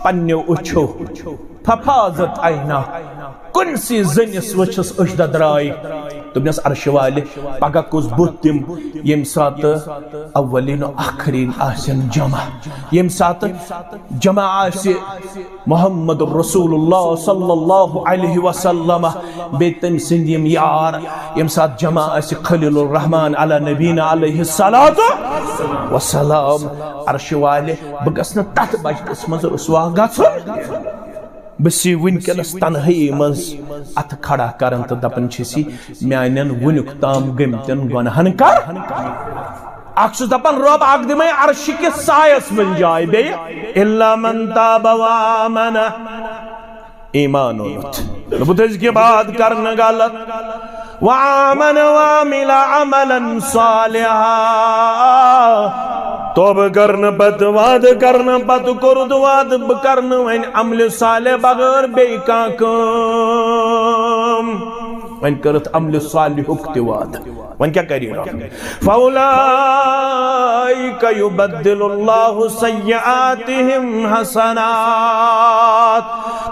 پننیو أچھو، ففاضت عینا، کُنسٕے زٔنِس وٕچھِس أچھ ددراے۔ دوٚپنس، عرشہِ والہِ، پگاہ کُس بُتھ دِم، ییٚمہِ ساتہٕ اولین و آخرین آسن جمع، ییٚمہِ ساتہٕ جمع آسہِ محمد رسول اللہ صلی اللہ علیہ وسلم، بیٚیہِ تٔمۍ سٕنٛدۍ یِم یار، ییٚمہِ ساتہٕ جمع آسہِ خلیل الرحمان علی نبینا علیہ الصلوۃ والسلام، عرشہِ والہِ، بہٕ گژھٕ نہٕ تتھ مجلسس منٛز رسوا گژھُن۔ بہٕ چھُس وٕنکیٚنس تنہٲیی منٛز اتھٕ کھڑا کران تہٕ دپان چھُس، میانٮ۪ن وٕنیُک تام گٔمتٮ۪ن گۄناہن کر۔ اکھ چھُس دپان، رۄب، اکھ دِمے عرشہِ کِس سایس منٛز جاے بیٚیہِ، الا من تاب و آمن۔ ایمان اوٚنُتھ۔ دوٚپُتھ، أزکہِ بعد کرنہٕ غلط۔ وآمن وعمل عملا صالحا۔ توبہٕ کرنہٕ پتہٕ، وعدٕ کرنہٕ پتہٕ کوٚرُتھ وعدٕ، بہٕ کرنہٕ وۄنۍ عملِ صالح بغٲر بیٚیہِ کانٛہہ کٲم۔ وۄنۍ کٔرٕتھ عملِ صالحُک تہِ وعدٕ۔ وۄنۍ کیٛاہ کرِ رۄب؟ فاولئک یبدل اللہ سیئاتہم حسنات۔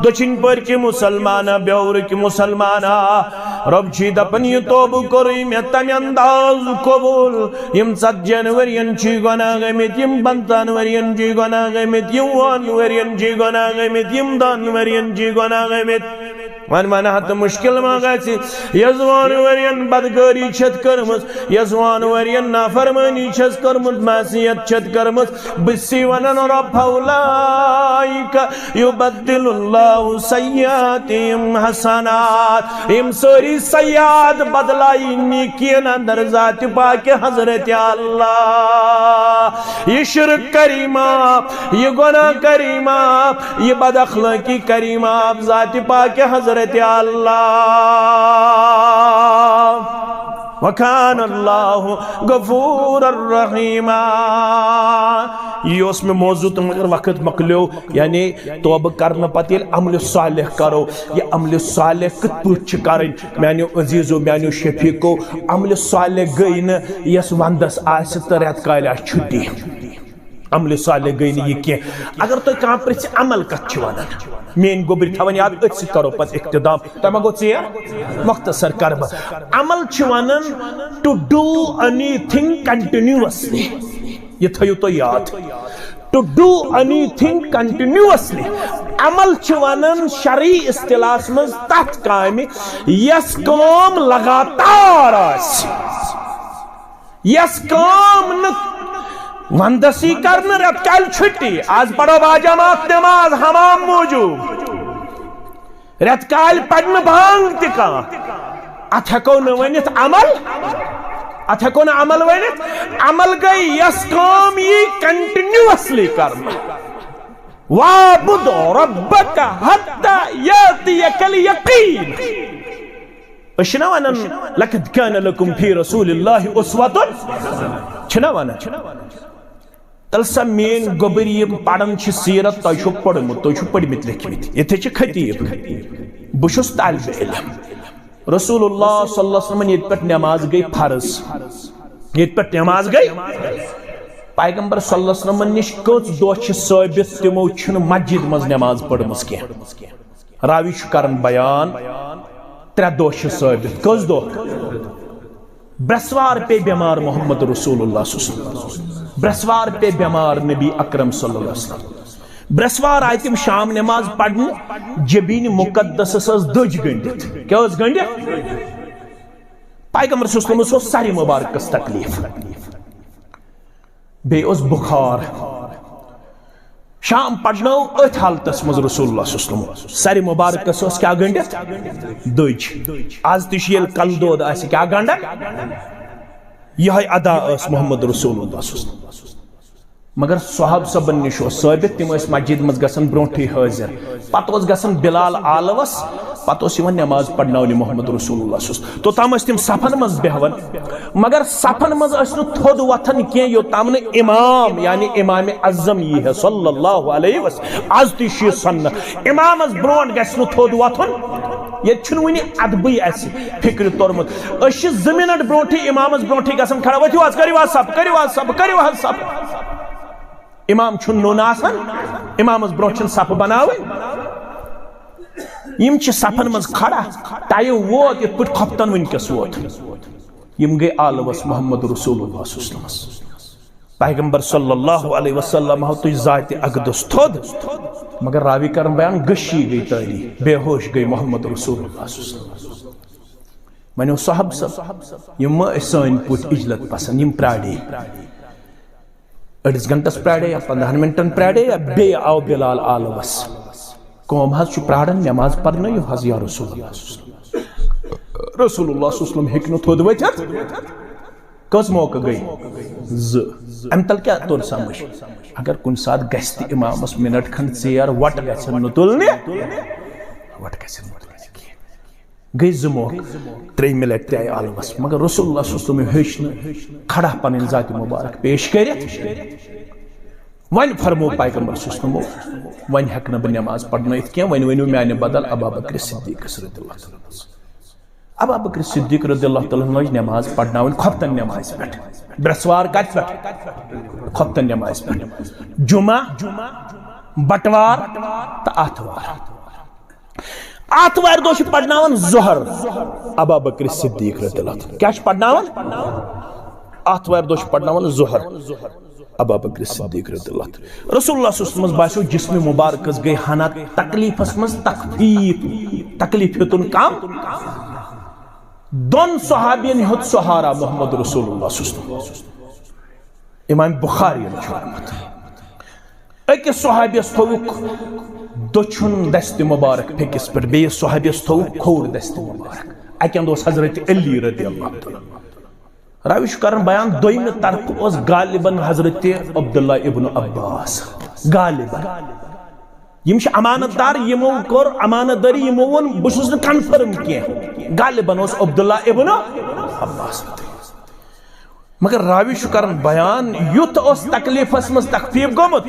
دٔچھِنۍ پٔرۍ کہِ مسلمانہ، بیورٕ کہِ مسلمانہ، رۄب چھُے دپان، یہِ توبہٕ کوٚرُے مےٚ تمہِ انداز قبول۔ یِم ژتجی ہن ؤرین چھِ گۄناہ گٔمٕتۍ، یِم پنٛژاہن ؤرین چھِ گۄناہ گٔمٕتۍ، یِم وُہن ؤرین چھِ گۄناہ گٔمٕتۍ، یِم دہن ؤرین چھِ گۄناہ گٔمٕتۍ۔ وۄنۍ ونہٕ ہا تہٕ مُشکل ما گژھِ؟ یزوان ؤرین بدکٲری چھَتھ کٔرمٕژ، یزوان ؤرین نافرمٲنی چھَس کٔرمٕژ، معصیت چھَتھ کٔرمٕژ۔ بہٕ چھُسے ونان، رۄب، فاولئک یبدل اللہ سیئاتہم حسنات۔ یِم سٲری سیئات بدلایہِ نیکین اندر ذاتِ پاکِ حضرت اللہ۔ یہِ شرک کریمہ، یہِ گۄناہ کریمہ، یہِ بد اخلاقی کریمہ ذاتِ پاکِ حضرت اللہ۔ وکان اللہ غفور الرحیمہ۔ یہِ اوس مےٚ موضوع تہٕ مگر وقت مۄکلیو، یعنی توبہٕ کرنہٕ پتہٕ ییٚلہِ عملِ صالح کرو، یہِ عملِ صالح کِتھ پٲٹھۍ چھِ کرٕنۍ؟ میانیو عزیزو، میانیو شفیقو، عملِ صالح گٔے نہٕ یۄس ونٛدس آسہِ تہٕ رٮ۪تہٕ کالہِ آسہِ چھُٹی۔ عملِ صالح گٔے نہٕ یہِ کینٛہہ۔ اگر تُہۍ کانٛہہ پرژھِ، عمل کتھ چھِ ونان؟ میٲنۍ گوٚبرۍ تھاوان یاد، أتھۍ سۭتۍ کرو پتہٕ اختتام۔ تۄہہِ ما گوٚو ژیر؟ مختصر کرٕ بہٕ۔ عمل چھِ ونان to do anything continuously۔ یہِ تھٲیِو تُہۍ یاد۔ To do anything continuously۔ عمل چھِ ونان شرعی اصطلاحس منٛز تتھ کامہِ، یۄس کٲم لگاتار آسہِ۔ یۄس کٲم نہٕ ونٛدس یی کرنہٕ، رٮ۪تہٕ کالہِ چھُٹی، آز پرو باجماعت نماز حمام موٗجوٗب، رٮ۪تہٕ کالہِ پرِ نہٕ بانگ تہِ کانٛہہ، اتھ ہٮ۪کو نہٕ ؤنِتھ عمل، اتھ ہٮ۪کو نہٕ عمل ؤنِتھ۔ عمل گٔے یۄس کٲم یی continuously کرنہٕ۔ وَاعْبُدْ رَبَّكَ حَتَّى يَأْتِيَكَ الْيَقِينُ۔ أسۍ چھِنہ وَنان، لَقَدْ كَانَ لَكُمْ فِي رَسُولِ اللَّهِ أُسْوَةٌ؟ چھِنہ وَنان؟ تیٚلہِ سا میٲنۍ گوٚبٕرۍ یِم پَران چھِ سیٖرت، تۄہہِ چھُو پوٚرمُت، تُہۍ چھِو پٔرمٕتۍ لیٚکھمٕتۍ۔ ییٚتہِ چھِ خطیٖب، بہٕ چھُس طالبِ علم۔ رسول اللہ صلی اللہ علیہ وسلمن ییٚتہِ پٮ۪ٹھ نٮ۪ماز گٔے فرض، ییٚتہِ پٮ۪ٹھ نٮ۪ماز گٔے، پیغمبر صلی اللہ علیہ وسلمن نِش کٔژ دۄہ چھِ ثٲبت تِمو چھِنہٕ مسجد منٛز نٮ۪ماز پٔرمٕژ کینٛہہ؟ راوی چھُ کران بیان، ترٛےٚ دۄہ چھِ ثٲبت۔ کٔژ دۄہ؟ برٛٮ۪سوار پیٚیہِ بٮ۪مار محمد رسول اللہ صلی اللہ علیہ وسلم۔ برٛٮ۪سوار پیٚیہِ بٮ۪مار نبی اکرم صلی اللہ علیہ وسلم۔ برٛٮ۪سوار آیہِ تِم شام نٮ۪ماز پرنہِ، جبیٖنہِ مُقدسس ٲس دٔج گٔنٛڈِتھ۔ کیٛاہ ٲس گٔنٛڈِتھ؟ پیغمبر صلی اللہ علیہ وسلمس اوس سرِ مُبارکس تکلیف، بیٚیہِ اوس بُخار۔ شام پرنٲو أتھۍ حالتس منٛز رسول اللہ صلی اللہ علیہ وسلم۔ سرِ مبارکس ٲس کیٛاہ گٔنڈِتھ؟ دٔج۔ از تہِ چھُ، ییٚلہِ کلہٕ دود آسہِ، کیٛاہ گنڈکھ؟ یِہوٚے ادا ٲس محمد رسول اللہ صلی اللہ علیہ وسلم۔ مگر صحابہ صٲبن نِش اوس ثٲبت، تِم ٲسۍ مسجد منٛز گژھان برونٛٹھٕے حٲضِر۔ پتہٕ اوس گژھان بلال آلوس، پتہٕ اوس یِوان نماز پرناونہِ محمد رسول اللہ صلی اللہ علیہ وسلم۔ توٚتام ٲسۍ تِم صفن منٛز بیہوان، مگر صفن منٛز ٲسۍ نہٕ تھوٚد وۄتھان کینٛہہ، یوٚتام نہٕ امام، یعنی امام اعظم یی ہے صلی اللہ علیہ وسلم۔ از تہِ چھُ یہِ سنت، امامس برونٛٹھ گژھِ نہٕ تھوٚد وۄتھُن۔ ییٚتہِ چھُنہٕ وُنہِ ادبٕے اسہِ فکرِ توٚرمُت۔ أسۍ چھِ زٕ منٹ برونٛٹھٕے امامس برونٛٹھٕے گژھان کھڑا، ؤتھِو حظ، کٔرِو حظ صف، کٔرِو حظ صف، کٔرِو حظ صف۔ امام چھُنہٕ نوٚن آسان، امامس برونٛہہ چھِنہٕ صفہٕ بناوٕنۍ۔ یِم چھِ صفن منٛز کھڑا، ٹایم ووت، یِتھ پٲٹھۍ خۄفتن وٕنکیٚس ووت۔ یِم گٔے آلوس محمد رسول اللہ صلی اللہ علیہ وسلمس۔ پیغمبر صلی اللہ علیہ وسلم آو تُہۍ ذاتِ اقدس تھوٚد، مگر راوی کرن بیان، غشی گٔے تٲری، بے ہوش گٔے محمد رسول اللہ صلی اللہ علیہ وسلم۔ وۄنۍ اوس صحابہ صٲب، یِم مہ ٲسۍ سٲنۍ پٲٹھۍ اجلت پسند، یِم پرٛارے۔ أڑِس گھنٹس پرٛارے یا پنٛدہن منٹن پرٛارے یا بیٚیہِ آو بلال آلوس۔ قوم حظ چھُ پرٛاران، نماز پرنٲیِو حظ یا رسول اللہ صلی اللہ علیہ وسلم۔ رسول اللہ صلی اللہ علیہ وسلم ہیٚکہِ نہٕ تھوٚد ؤتھِتھ۔ کٔژ موقعہٕ گٔے؟ زٕ۔ امہِ تل کیٛاہ توٚر سمجھ؟ اگر کُنہِ ساتہٕ گژھِ تہِ امامس منٹ کھنڈ ژیر، وۄٹہٕ گژھن نہٕ تُلنہِ، وۄٹہٕ گژھن نہٕ تُلنہِ کینٛہہ۔ گٔے زٕ موقعہٕ، ترٛیٚیِمہِ لٹہِ تہِ آیہِ آلوس، مگر رسول اللہ صلی اللہ علیہ وسلم ہیوٚچھ نہٕ کھڑا پنٕنۍ ذاتِ مبارک پیش کٔرِتھ۔ وۄنۍ فرموو پیغمبر صلی اللہ علیہ وسلمو، وۄنۍ ہٮ۪کہٕ نہٕ بہٕ نماز پرنٲیِتھ کینٛہہ، وۄنۍ ؤنِو میانہِ بدل ابا بکر صدیقس رضی اللہ تعالیٰ عنہ۔ ابا بکر صدیق رضی اللہ تعالیٰ عنہ لٲج نماز پرناوٕنۍ خۄفتن نمازِ پٮ۪ٹھ۔ برٛٮ۪سوار کتہِ پٮ۪ٹھ؟ خۄفتن نمازِ پٮ۪ٹھ۔ جمعہ، بٹوار تہٕ آتھوار۔ آتھوارِ دۄہ چھِ پرناوان ظہر ابا بکر صدیق رضی اللہ عنہ۔ کیٛاہ چھِ پرناوان؟ آتھوارِ دۄہ چھِ پرناوان ظہر ابا بکر صدیق رضی اللہ عنہ۔ رسول اللہ صلی اللہ علیہ وسلمس باسیو جسمِ مبارکس گٔے ہنا تکلیفس منٛز تخفیف، تکلیف ہیوٚتُن کم۔ دۄن صحابین ہیوٚت سہارا محمد رسول اللہ صلی اللہ علیہ وسلم۔ امام بخاری چھُ ونمُت۔ أکِس صحابیَس تھووُکھ دٔچھُن دستِ مبارک پھیٚکِس پٮ۪ٹھ، بیٚیِس صحابیَس تھووُکھ کھووُر دستِ مبارک۔ اَکہِ اَندٕ اوس حضرت علی رضی اللہ تعالیٰ عنہ۔ راوی چھُ کران بیان، دوٚیمہِ طرفہٕ اوس غالباً حضرت عبداللہ ابن عباس۔ غالباً۔ یِم چھِ امانت دار، یِمو کوٚر امانت دٲری، یِمو ووٚن، بہٕ چھُس نہٕ کنفرم کینٛہہ۔ غالباً اوس عبداللہ ابن عباس۔ مگر راوی چھُ کران بیان، یُتھ اوس تکلیفس منٛز تخفیف گوٚمُت،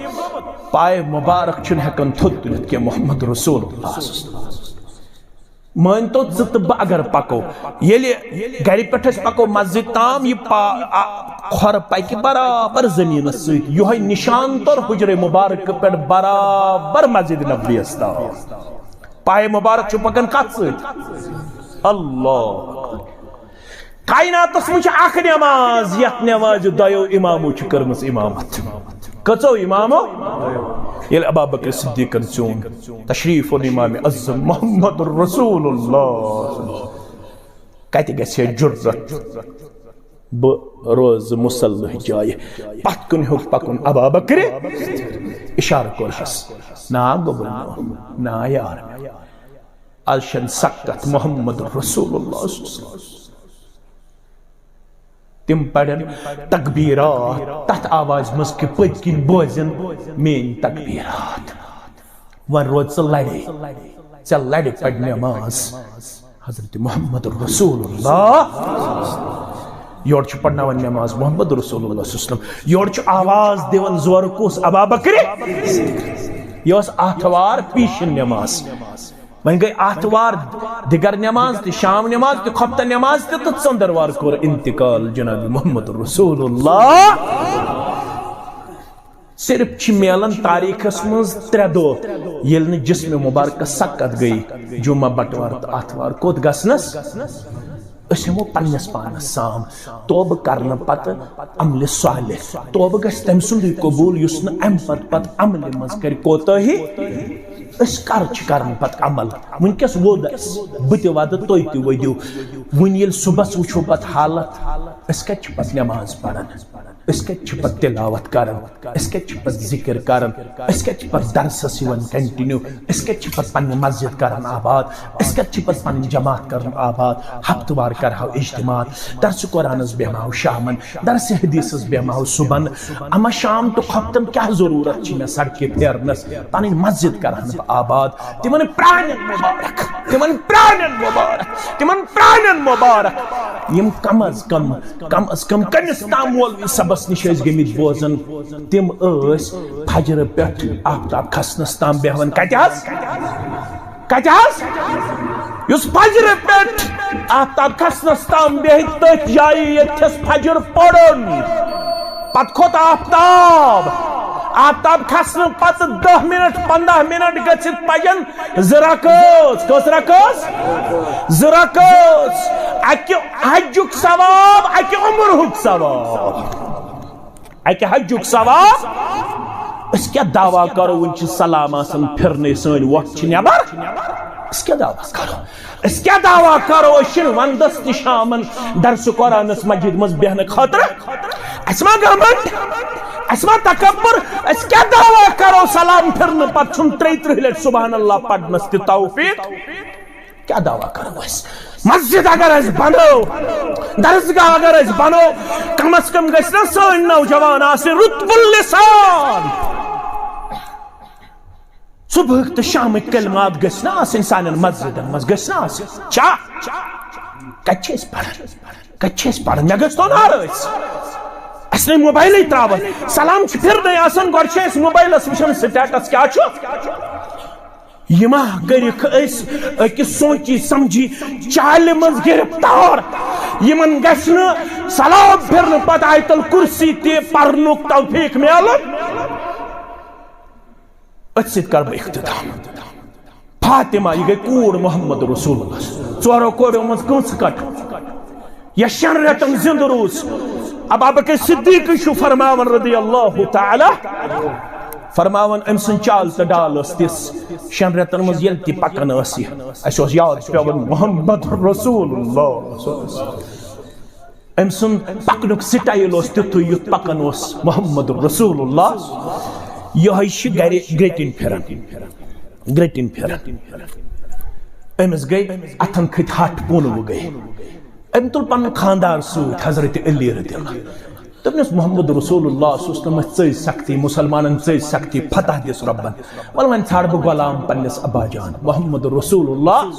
پایہِ مبارک چھُنہٕ ہٮ۪کان تھوٚد تُلِتھ کینٛہہ۔ محمد رسول اللہ۔ مٲنۍ تو، ژٕ تہٕ بہٕ اگر پکو، ییٚلہِ گرِ پٮ۪ٹھ أسۍ پکو مسجد تام، یہِ پا-، آ، کھۄر پکہِ برابر زٔمیٖنس سۭتۍ، یِہوٚے نشان توٚر حجرے مبارک پٮ۪ٹھ برابر مسجد نبویس تام۔ پایہِ مبارک چھُ پکان کتھ سۭتۍ؟ اللہ اکبر۔ کائناتس منٛز چھِ اکھ نماز، یتھ نمازِ دۄیو امامو چھِ کٔرمٕژ امامت۔ کٔژو امامو؟ ییٚلہِ ابا بکر صدیقن ژیوٗن تشریف اوٚن امام اعظم محمد رسول اللہ، کتہِ گژھِ ہے جرت؟ بہٕ روزٕ مصلح جایہِ۔ پتھ کُن ہیوٚت پکُن ابا بکرِ، اشارٕ کوٚرہس، نا گوٚبُر میون، نا یار میون۔ از چھَنہٕ سکت محمد رسول اللہ صلی اللہ علیہ وسلم۔ تِم پرن تکبیرات تتھ آوازِ منٛز کہِ پٔتۍ کِنۍ بوزن میٲنۍ تکبیرات۔ وۄنۍ روز ژٕ لرے، ژےٚ لرِ پرِ نماز حضرت محمد رسول اللہ۔ یورٕ چھُ پرناوان نماز محمد رسول اللہ صلی اللہ علیہ وسلم، یورٕ چھُ آواز دِوان زورٕ کُس؟ ابا بکرِ۔ یہِ ٲس آتھوار پیٖشِن نماز۔ وۄنۍ گٔے آتھوار، دِگر نماز تہِ، شام نماز تہِ، خۄفتن نماز تہِ، تہٕ ژٔنٛدٕروار کوٚر انتقال جناب محمد رسول اللہ۔ صرف چھِ میلان تاریخس منٛز ترٛےٚ دۄہ، ییٚلہِ نہٕ جسمِ مبارکس سکت گٔے، جمعہ، بٹوار تہٕ آتھوار۔ کوٚت گژھنس؟ أسۍ ہٮ۪مو پننِس پانس سام۔ توبہٕ کرنہٕ پتہٕ عملِ صالح۔ توبہٕ گژھِ تٔمۍ سُنٛدُے قبول یُس نہٕ امہِ پتہٕ، پتہٕ عملہِ منٛز کرِ کوتٲہی۔ أسۍ کر چھِ کران پتہٕ عمل؟ وٕنکیٚس ووٚد اسہِ، بہٕ تہِ ودٕ، تُہۍ تہِ ؤدِو۔ وُنہِ ییٚلہِ صُبحس وٕچھو پتہٕ حالت، أسۍ کتہِ چھِ پتہٕ نماز پران؟ أسۍ کتہِ چھِ پتہٕ تلاوت کران؟ أسۍ کتہِ چھِ پتہٕ ذکر کران؟ أسۍ کتہِ چھِ پتہٕ درسس یِوان کنٹینیو؟ أسۍ کتہِ چھِ پتہٕ پننہِ مسجد کران آباد؟ أسۍ کتہِ چھِ پتہٕ پنٕنۍ جماعت کران آباد؟ ہفتہٕ وار کرہاو اجتماعات، درس قرآنس بیہمہو شامن، درس حدیثس بیہمہو صبحن۔ اما شام تہٕ خۄفتن کیاہ ضروٗرت چھِ مےٚ سڑکہِ پھیرنس؟ پنٕنۍ مسجد کرہن بہٕ آباد۔ تِمن پرانٮ۪ن مبارک، تِمن پرانٮ۪ن مبارک، تِمن پرانٮ۪ن مبارک، یِم کم از کم، کم از کم کٔمِس تام مولوی صٲبس نِش ٲسۍ گٔمٕتۍ بوزان۔ تِم ٲسۍ فجرٕ پٮ۪ٹھ آفتاب کھسنس تام بیہوان۔ کتہِ حظ؟ کتہِ حظ؟ یُس فجرٕ پٮ۪ٹھ آفتاب کھسنس تام بیہہِ تٔتھۍ جایہِ، ییٚتھس فجر پرُن۔ پتہٕ کھوٚت آفتاب۔ آفتاب کھسنہٕ پتہٕ دَہ منٹ، پنٛداہ منٹ گٔژھِتھ پجن زٕ رکٲژ۔ کٔژ رکٲژ؟ زٕ رکٲژ۔ اکہِ حجُک ثواب، اکہِ عمرہُک ثواب۔ اکہِ حجُک ثواب۔ أسۍ کیٛاہ دعویٰ کرو؟ وُنہِ چھِ سلام آسان پھرنے، سٲنۍ وۄٹھ چھِ نٮ۪بر۔ أسۍ کیٛاہ دعویٰ کرو؟ أسۍ کیٛاہ دعویٰ کرو؟ أسۍ چھِنہٕ ونٛدس تہِ شامن درس قرآنس مسجد منٛز بیہنہٕ خٲطرٕ۔ اسہِ ما گھمنڈ؟ اسہِ ما تکبر؟ أسۍ کیٛاہ دعویٰ کرو؟ سلام پھرنہٕ پتہٕ چھُنہٕ ترٛیہِ ترٕٛہ لٹہِ سبحان اللہ پرنس تہِ توفیق۔ کیٛاہ دعویٰ کرو أسۍ؟ مسجد اگر أسۍ بنو، درسگاہ اگر أسۍ بنو، کم از کم گژھِ نا سٲنۍ نوجوان آسٕنۍ رطب اللسان؟ صبحٕکۍ تہٕ شامٕکۍ کلمات گٔژھۍ نہ آسٕنۍ سانٮ۪ن مسجدن منٛز، گٔژھۍ نہ آسٕنۍ؟ چھا؟ کتہِ چھِ أسۍ پران؟ کتہِ چھِ أسۍ پران؟ مےٚ گٔژھ تو نار أسۍ۔ اسہِ نے موبایلٕے تراوان۔ سلام چھُ پھرنے آسان، گۄڈٕ چھِ أسۍ موبایلس وٕچھان سٹیٹس کیٛاہ چھُ۔ یہِ ما کٔرِکھ أسۍ أکِس سونچی سمجھی چالہِ منٛز گرفتار؟ یِمن گژھِ نہٕ سلام پھرنہٕ پتہٕ آیت الکرسی تہِ پرنُک توفیق میلُن؟ أتھۍ سۭتۍ کرٕ بہٕ اختتام۔ فاطمہ، یہِ گٔے کوٗر محمد رسول اللہ۔ ژورو کوریو منٛز کٲنٛسہِ کٹ؟ یا شٮ۪ن رٮ۪تن زِندٕ روٗز۔ ابابکر صدیقٕے چھُ فرماوان رضی اللہ تعالیٰ، فرماوان أمۍ سٕنٛز چال تہٕ ڈال ٲس تِژھ، شٮ۪ن رٮ۪تن منٛز ییٚلہِ تہِ پکان ٲس یہِ، اَسہِ اوس یاد پٮ۪وان محمد رسول اللہ۔ أمۍ سُنٛد پکنُک سٹایل اوس تیُتھُے یُتھ پکان اوس محمد رسول اللہ۔ یِہوٚے چھِ گرِ گرٛٹِنۍ پھِران، گرٛٹِنۍ پھِران۔ أمِس گٔے اتھن کھٔتۍ ہَٹھ پوٗنہٕ گٔے۔ أمۍ تُل پنُن خانٛدار سۭتۍ، حضرت علی رضی اللہ۔ دوٚپنَس، "محمد رسول اللہ صلی اللہ علیہ وسلم ژٔج سختی، مسلمانن ژٔج سختی، فتح دِس رۄبن۔ وَلہٕ وۄنۍ ژھانٛڈٕ بہٕ غلام پننِس ابا جان۔" محمد رسول اللہ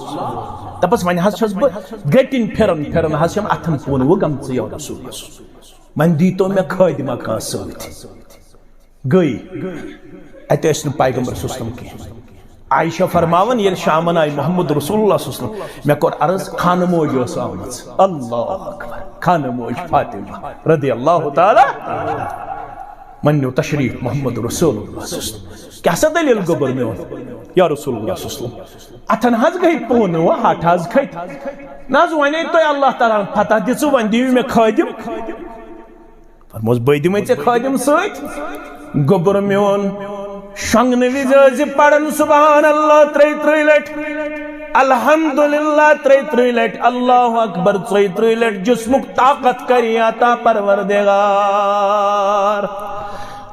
دَپَس، "وۄنۍ حظ چھَس بہٕ گٔٹِنۍ پھِران پھِران حظ چھَم اتھن پوٗنہٕ گٔمژٕ یا رسول اللہ۔ وۄنۍ دیٖتو مےٚ خٲدِمہ کانٛہہ سۭتۍ۔" گٔے۔ اَتہِ ٲسۍ نہٕ پیغمبر صلی اللہ علیہ وسلم کینٛہہ۔ عائشہ فرماوان، ییٚلہِ شامن آیہِ محمد رسول اللہ صلی اللہ علیہ وسلم، مےٚ کوٚر عرض، خانہٕ موج ٲس آمٕژ۔ اللہ اکبر۔ خانہٕ موج فاطمہ رضی اللہ تعالیٰ۔ وۄنۍ نیوٗ تشریف محمد رسول اللہ صلی اللہ علیہ وسلم۔ کیٛاہ سا دٔلیٖل گوٚبُر میون؟ یا رسول اللہ صلی اللہ علیہ وسلم، اتھن حظ گٔے پونہٕ، وۄنۍ ہٹھ حظ کھٔتۍ۔ نہ حظ، وۄنۍ ہے تۄہہِ اللہ تعالیٰ ہن فتح دِژٕ، وۄنۍ دِیِو مےٚ خٲدِم۔ فرموس، "بہٕ دِمے ژےٚ خٲدِم سۭتۍ؟" گوٚبُر میون شۄنٛگنہٕ وِزِ ٲسۍ زِ پران سبحان اللہ ترٛیہِ ترٛیہِ لٹہِ، الحمدللہ ترٛیہِ ترٛیہِ لٹہِ، اللہ اکبر ژۄیہِ ترٛیہِ لٹہِ، جسمُک طاقت کری عطا پروردگار۔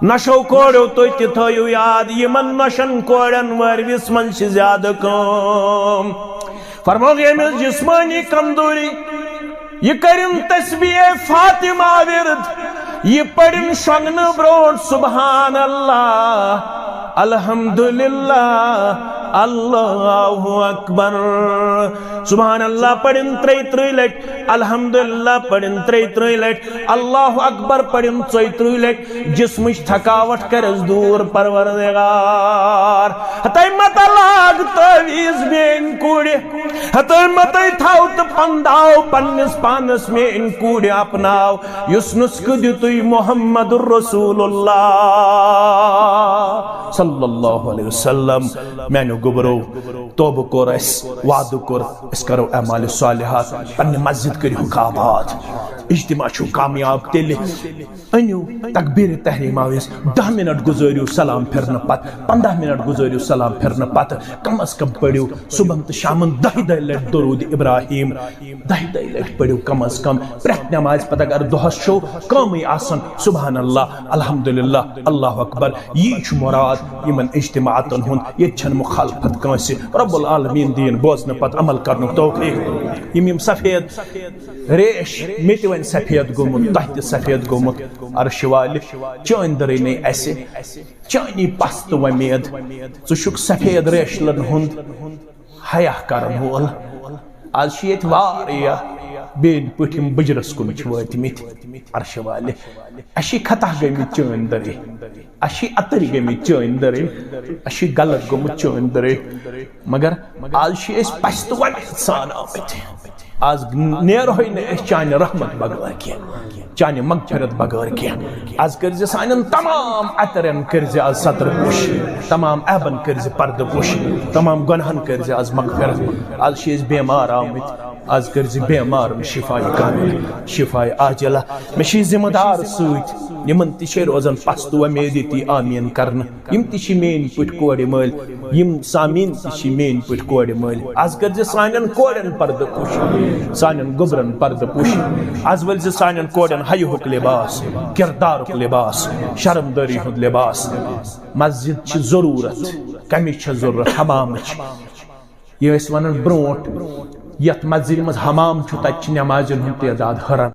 نشو کوڑیو تُہۍ تہِ تھٲیِو یاد، یِمن نشن کوڑٮ۪ن وٲروِس منٛز چھِ زیادٕ کٲم۔ فرموو ییٚمِس جسمٲنی کمزوری، یہِ کٔرِن تسبیح فاطمہ ورد، یہِ پٔرِن شۄنٛگنہٕ برونٛٹھ سبحان اللہ، الحمدللہ، اللہ اکبر۔ سبحان اللہ پٔرِن ترٛیہِ ترٛیہِ لٹہِ، الحمدللہ پٔرِن ترٛیہِ ترٛیہِ لٹہِ، اللہ اکبر پٔرِن ژۄیہِ ترٛیہِ لٹہِ۔ جسمٕچ تھکاوٹ کرس دوٗر پروردگار۔ ہتے مت لاگ تعویذ میٲنۍ کورِ، ہتے متے تھاو تہٕ پنداو پننِس پانس میٲنۍ کورِ اپناو، یُس نسخہٕ دِتُے محمد رسول اللہ صلی اللہ علیہ وسلم۔ میانیو گوٚبرو، توبہٕ کوٚر اَسہِ، وعدٕ کوٚر، أسۍ کرو اعمال صالحات، پننہِ مسجد کٔرِہُکھ آباد۔ اجتماع چھُ کامیاب تیٚلہِ۔ أنِو تکبیٖر تحریٖم آویس، دَہ منٹ گُزٲرِو سلام پھِرنہٕ پتہٕ، پنٛداہ منٹ گُزٲرِو سلام پھِرنہٕ پتہٕ، کم از کم پٔرِو صبحن تہٕ شامن دَہہِ دَہہِ لٹہِ درود ابراہیم، دَہہِ دَہہِ لٹہِ پٔرِو کم از کم۔ پرٛٮ۪تھ نمازِ پتہٕ اگر دۄہس چھُو کٲمٕے آسان، سبحان اللہ، الحمدللہ، اللہ اکبر، یی چھُ مراد یِمن اجتماعاتن ہُنٛد۔ ییٚتہِ چھنہٕ مخالفت کٲنٛسہِ۔ رب العالمین دِیِن بوزنہٕ پتہٕ عمل کرنُک توفیق۔ یِم یِم سفید ریش، مےٚ تہِ وۄنۍ سفید گوٚمُت، تۄہہِ تہِ سفید گوٚمُت، عرشہِ والہِ، چٲنۍ دٔرٕے نے اسہِ، چٲنی پستہٕ وۄمید۔ ژٕ چھُکھ سفید ریشلن ہُنٛد حیا کرن وول۔ آز چھِ ییٚتہِ واریاہ بیٚنۍ پٲٹھۍ یِم بٕجرس کُن چھِ وٲتمٕتۍ، عرشہِ والہِ۔ اَسہِ چھِ خطا گٔمٕتۍ چٲنۍ دٔرٕے، اَسہِ چھِ اَتٕرۍ گٔمٕتۍ چٲنۍ دٔرٕے، اَسہِ چھِ غلط گوٚمُت چٲنۍ دٔرٕے۔ مگر آز چھِ أسۍ پستہٕ وۄمید سان آمٕتۍ۔ آز نیرہوے نہٕ أسۍ چانہِ رحمت بغٲر کینٛہہ، چانہِ مغفرت بغٲر کینٛہہ۔ آز کٔرزِ سانٮ۪ن تمام اَترٮ۪ن کٔرزِ آز ستر پوشی، تمام عیبن کٔرزِ پردٕ پوشی، تمام گۄنہن کٔرزِ آز مغفرت۔ آز چھِ أسۍ بیمار آمٕتۍ، آز کٔرزِ بیمارن شفایہِ کاملہ، شفایہِ عاجلہ۔ مےٚ چھِ ذمہٕ دار سۭتۍ، یِمن تہِ چھے روزان پستہٕ وۄمید ییٚتی آمیٖن کرنہٕ۔ یِم تہِ چھِ میٲنۍ پٲٹھۍ کورِ مٲلۍ، یِم سامعیٖن تہِ چھِ میٲنۍ پٲٹھۍ کورِ مٲلۍ۔ از کٔرزِ سانٮ۪ن کورٮ۪ن پردٕ پوشی، سانٮ۪ن گوٚبرن پردٕ پوشی۔ از ؤلزِ سانٮ۪ن کورٮ۪ن حیہُک لباس، کردارُک لباس، شرمدٲری ہُنٛد لباس۔ مسجد چھِ ضروٗرت، کمِچ چھےٚ ضروٗرت؟ حمامٕچ۔ یہِ ٲسۍ ونان برونٛٹھ، یتھ مسجدِ منٛز حمام چھُ، تتہِ چھِ نمازٮ۪ن ہُنٛد تعداد ہُران۔